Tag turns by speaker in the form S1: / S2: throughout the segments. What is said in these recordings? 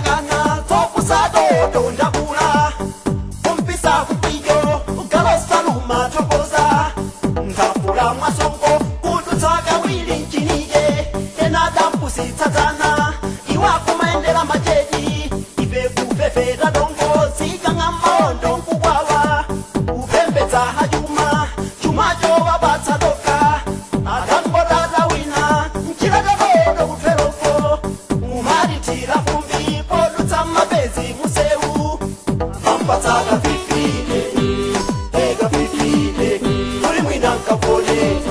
S1: ndakana zokusadodo ndakula kumpisa kupiyo ukalosaluma thokoza nthafula mwasongo kudutsaka wili mchinije enadampusitsatsana iwakumaendela machedi ife kufefeta dongo sikang'amaondo nkukwawa kupembedza hachuma chumacho wapatsa toka akangotata wina mchilatakodo kutwerofo umatithira fumbi podutsa mapezi museu mampatsaka fifile eka fifile kuli mwina nkapole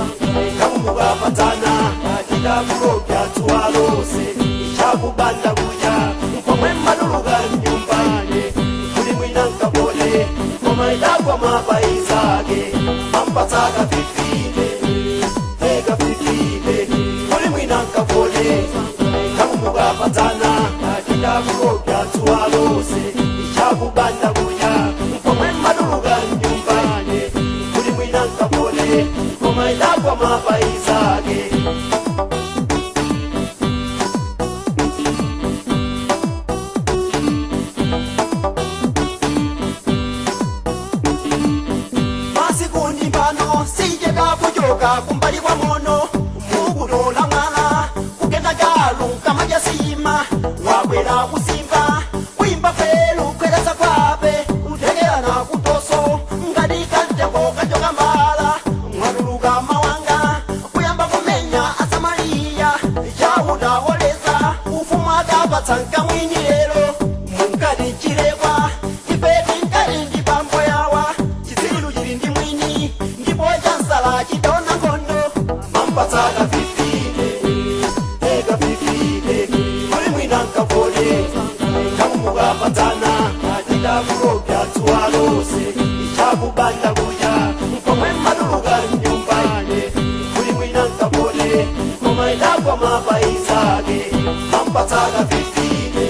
S1: kamumukapatsana atidakulopya tsuwa lose ichakubanda kuja nkomwe mmatuluka mnyumba ine kuli mwina nkapole koma idagwa mapaizake mampatsaka fifile eka fifile kuli mwina nkapole kamumukapatsana atidakulopya tsuwa lose ichakubanda kuja nkomwe mmatuluka mnyumba ine kuli mwina nkapole koma idagwa mapaizake. Masikundi pano sijeka kujoka kumbali kwa mono mukutola mwala kugenda galu kamaja sima wabwera kusimba kuimba felu kweresa kwape kutegerana kutoso ngati kantengo kajoka mbala mwatuluka mawanga kuyamba kumenya asamaliya chautawoleza ufumu adapatsa nkamwini lero munkati chilekwa ifeti nkati ndi pambo yawa chitsiru chili ndi mwini ndipo chansala chitaona nkhondo mampatsaka fifile eka fifile kuli mwina nkapole kamumukapatsana atidakulopya tsuwa lose ichakubanda kuja nkomwe mmatuluka mnyumba ine kuli mwina nkapole koma idagwa mapaizake mampatsaka fifile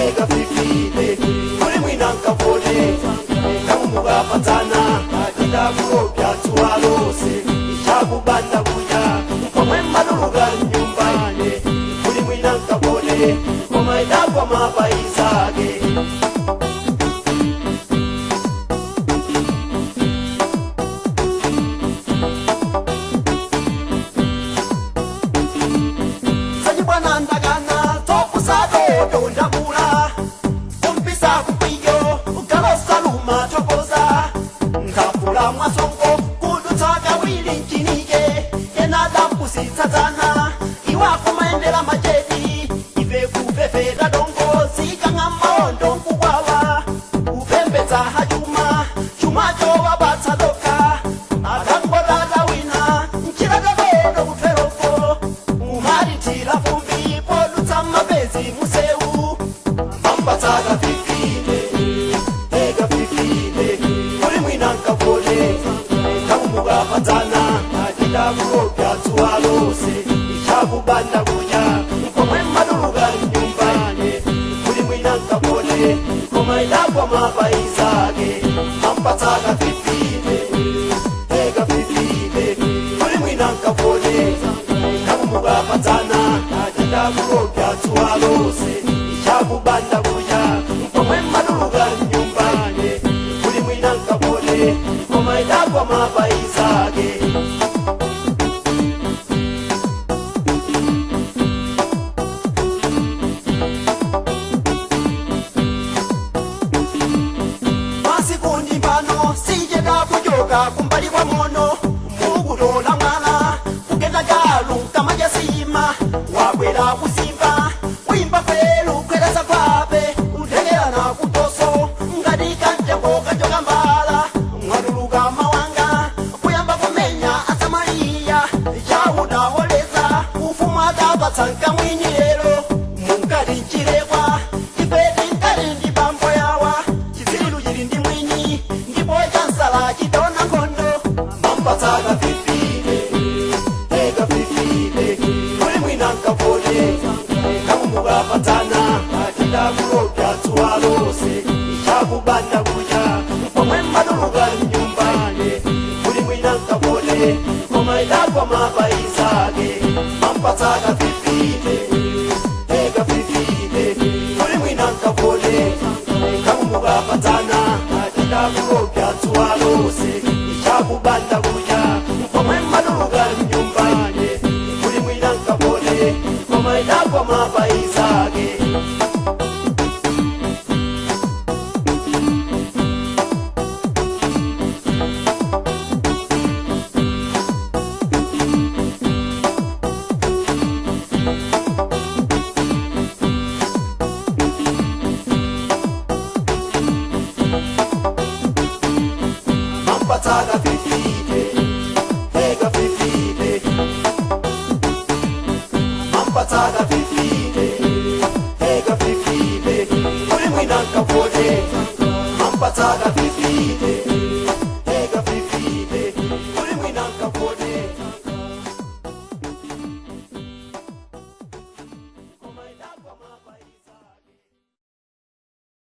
S1: eka fifile kuli mwina nkapole kamumukapatsana atidakulopya tsuwa lose ichakubanda kuja nkomwe mmatuluka mnyumba ine kuli mwina nkapole koma idagwa mapaizake. Sachibwana ndakana zokusadodo ndakula kumpisa kupiyo ukalosaluma thokoza nkhafula mwasongo kudutsa kawiri mchinije enadampusitsatsana iwakumaendela machedi ife kufefeta dongo sikang'amaondo nkukwawa kupembedza hachuma chumacho wapatsa toka akangotata wina mchilatakodo kutwerofo umatithira fumbi podutsa mapezi museu mampatsaka fifile eka fifile kuli mwina nkapole kamumukapatsana atidakulopya tsuwa lose ichakubanda kuja nkomwe mmatuluka mnyumba ine kuli mwina nkapole koma idagwa mapaizake mampatsaka fifile eka fifile kuli mwina nkapole kamumukapatsana atidakulopya tsuwa lose ichakubanda kuja nkomwe mmatuluka mnyumba ine kuli mwina nkapole koma idagwa mapaizake. Masikundi pano sijeka kujoka kumbali kwa mono mukutola mwala kugenda galu kamaja sima wabwera kusimba kuimba felu kweresa kwape kutegerana kutoso ngati kantengo kajoka mbala mwatuluka mawanga kuyamba kumenya asamaliya chautawoleza ufumu adapatsa nkamwini lero munkati mchilekwa ifeti nkati ndi pambo yawa chitsiru chili ndi mwini ndipo chansala chitaona nkhondo mampatsaka fifile eka fifile kuli mwina nkapole kamumukapatsana atidakulopya tsuwa lose ichakubanda kuja nkomwe mmatuluka mnyumba ine kuli mwina nkapole koma idagwa mapaizake mampatsaka fifile. kafode, mampatsaka 50, eka 50, kuli mwina nkafode.